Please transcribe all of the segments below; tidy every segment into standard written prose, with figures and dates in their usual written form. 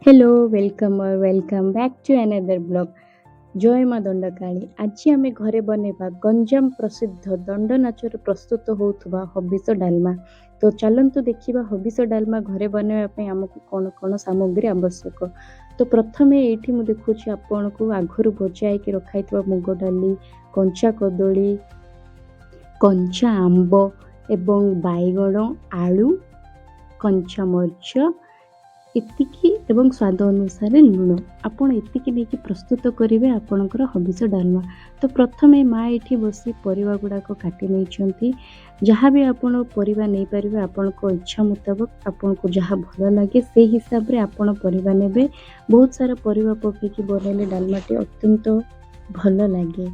Hello, welcome or welcome back to another vlog. ଜୟ ମା ଦଣ୍ଡକାଳୀ। ଆଜି ଆମେ ଘରେ ବନେଇବା ଗଞ୍ଜାମ ପ୍ରସିଦ୍ଧ ଦଣ୍ଡ ନାଚରେ ପ୍ରସ୍ତୁତ ହେଉଥିବା ହବିଷ ଡାଲମା। ତ ଚାଲନ୍ତୁ ଦେଖିବା, ହବିଷ ଡାଲମା ଘରେ ବନେଇବା ପାଇଁ ଆମକୁ କ'ଣ କ'ଣ ସାମଗ୍ରୀ ଆବଶ୍ୟକ। ତ ପ୍ରଥମେ ଏଇଠି ମୁଁ ଦେଖୁଛି ଆପଣଙ୍କୁ ଆଗରୁ ଭଜା ହେଇକି ରଖା ହେଇଥିବା ମୁଗ ଡାଲି, କଞ୍ଚା କଦଳୀ, କଞ୍ଚା ଆମ୍ବ ଏବଂ ବାଇଗଣ, ଆଳୁ, କଞ୍ଚା ମରିଚ, ଏତିକି ଏବଂ ସ୍ୱାଦ ଅନୁସାରେ ଲୁଣ। ଆପଣ ଏତିକି ନେଇକି ପ୍ରସ୍ତୁତ କରିବେ ଆପଣଙ୍କର ହବିଷ ଡାଲମା। ତ ପ୍ରଥମେ ମା ଏଇଠି ବସି ପରିବା ଗୁଡ଼ାକ କାଟି ନେଇଛନ୍ତି। ଯାହା ବି ଆପଣ ପରିବା ନେଇପାରିବେ, ଆପଣଙ୍କ ଇଚ୍ଛା ମୁତାବକ, ଆପଣଙ୍କୁ ଯାହା ଭଲ ଲାଗେ, ସେଇ ହିସାବରେ ଆପଣ ପରିବା ନେବେ। ବହୁତ ସାରା ପରିବା ପକେଇକି ବନେଇଲେ ଡାଲମାଟି ଅତ୍ୟନ୍ତ ଭଲ ଲାଗେ।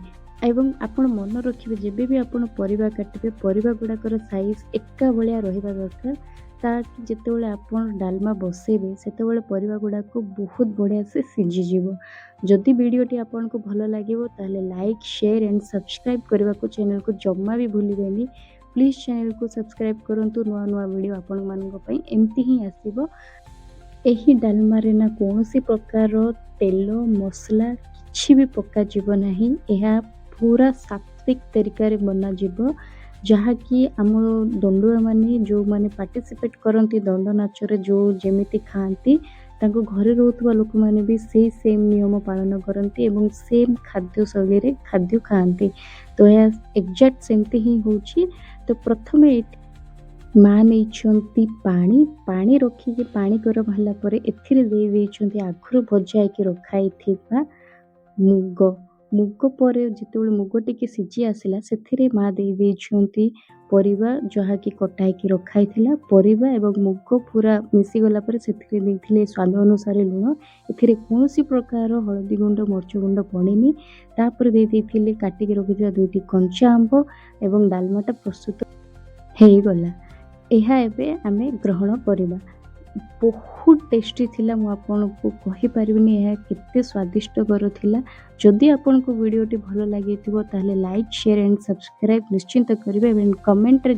ଏବଂ ଆପଣ ମନେ ରଖିବେ, ଯେବେ ବି ଆପଣ ପରିବା କାଟିବେ, ପରିବା ଗୁଡ଼ାକର ସାଇଜ୍ ଏକା ଭଳିଆ ରହିବା ଦରକାର, ତାକି ଯେତେବେଳେ ଆପଣ ଡାଲମା ବସେଇବେ, ସେତେବେଳେ ପରିବା ଗୁଡ଼ାକ ବହୁତ ବଢ଼ିଆ ସେ ସିଝିଯିବ। ଯଦି ଭିଡ଼ିଓଟି ଆପଣଙ୍କୁ ଭଲ ଲାଗିବ, ତାହେଲେ ଲାଇକ୍, ସେୟାର ଆଣ୍ଡ ସବସ୍କ୍ରାଇବ୍ କରିବାକୁ ଚ୍ୟାନେଲକୁ ଜମା ବି ଭୁଲିବେନି। ପ୍ଲିଜ୍ ଚ୍ୟାନେଲକୁ ସବସ୍କ୍ରାଇବ୍ କରନ୍ତୁ। ନୂଆ ନୂଆ ଭିଡ଼ିଓ ଆପଣମାନଙ୍କ ପାଇଁ ଏମିତି ହିଁ ଆସିବ। ଏହି ଡାଲମାରେ ନା କୌଣସି ପ୍ରକାର ତେଲ ମସଲା କିଛି ବି ପକାଯିବ ନାହିଁ। ଏହା ପୁରା ସାତ୍ତ୍ୱିକ ତରିକାରେ ବନାଯିବ, ଯାହାକି ଆମ ଦଣ୍ଡୁଆମାନେ, ଯେଉଁମାନେ ପାର୍ଟିସିପେଟ୍ କରନ୍ତି ଦଣ୍ଡ ନାଚରେ, ଯେଉଁ ଯେମିତି ଖାଆନ୍ତି, ତାଙ୍କ ଘରେ ରହୁଥିବା ଲୋକମାନେ ବି ସେଇ ସେମ୍ ନିୟମ ପାଳନ କରନ୍ତି ଏବଂ ସେମ୍ ଖାଦ୍ୟ ଶୈଳୀରେ ଖାଦ୍ୟ ଖାଆନ୍ତି। ତ ଏହା ଏକ୍ଜାକ୍ଟ ସେମିତି ହିଁ ହେଉଛି। ତ ପ୍ରଥମେ ଏଇଠି ମା ନେଇଛନ୍ତି ପାଣି। ପାଣି ରଖିକି, ପାଣି ଗରମ ହେଲା ପରେ ଏଥିରେ ଦେଇ ଦେଇଛନ୍ତି ଆଗରୁ ଭଜା ହେଇକି ରଖା ହେଇଥିବା ମୁଗ। ମୁଗ ପରେ ଯେତେବେଳେ ମୁଗ ଟିକେ ସିଝି ଆସିଲା, ସେଥିରେ ମା ଦେଇ ଦେଇଛନ୍ତି ପରିବା, ଯାହାକି କଟା ହେଇକି ରଖା ହେଇଥିଲା। ପରିବା ଏବଂ ମୁଗ ପୁରା ମିଶିଗଲା ପରେ ସେଥିରେ ଦେଇଥିଲେ ସ୍ୱାଦ ଅନୁସାରେ ଲୁଣ। ଏଥିରେ କୌଣସି ପ୍ରକାର ହଳଦୀ ଗୁଣ୍ଡ, ମରିଚ ଗୁଣ୍ଡ ପଡ଼ିନି। ତାପରେ ଦେଇ ଦେଇଥିଲେ କାଟିକି ରଖିଥିବା ଦୁଇଟି କଞ୍ଚା ଆମ୍ବ ଏବଂ ଡାଲମାଟା ପ୍ରସ୍ତୁତ ହେଇଗଲା। ଏହା ଏବେ ଆମେ ଗ୍ରହଣ କରିବା। ବହୁତ ଟେଷ୍ଟି ଥିଲା। ମୁଁ ଆପଣଙ୍କୁ କହିପାରିବିନି ଏହା କେତେ ସ୍ୱାଦିଷ୍ଟକର ଥିଲା। ଯଦି ଆପଣଙ୍କୁ ଭିଡ଼ିଓଟି ଭଲ ଲାଗିଥିବ, ତାହେଲେ ଲାଇକ୍, ସେୟାର ଆଣ୍ଡ ସବସ୍କ୍ରାଇବ୍ ନିଶ୍ଚିନ୍ତ କରିବେ ଏବଂ କମେଣ୍ଟରେ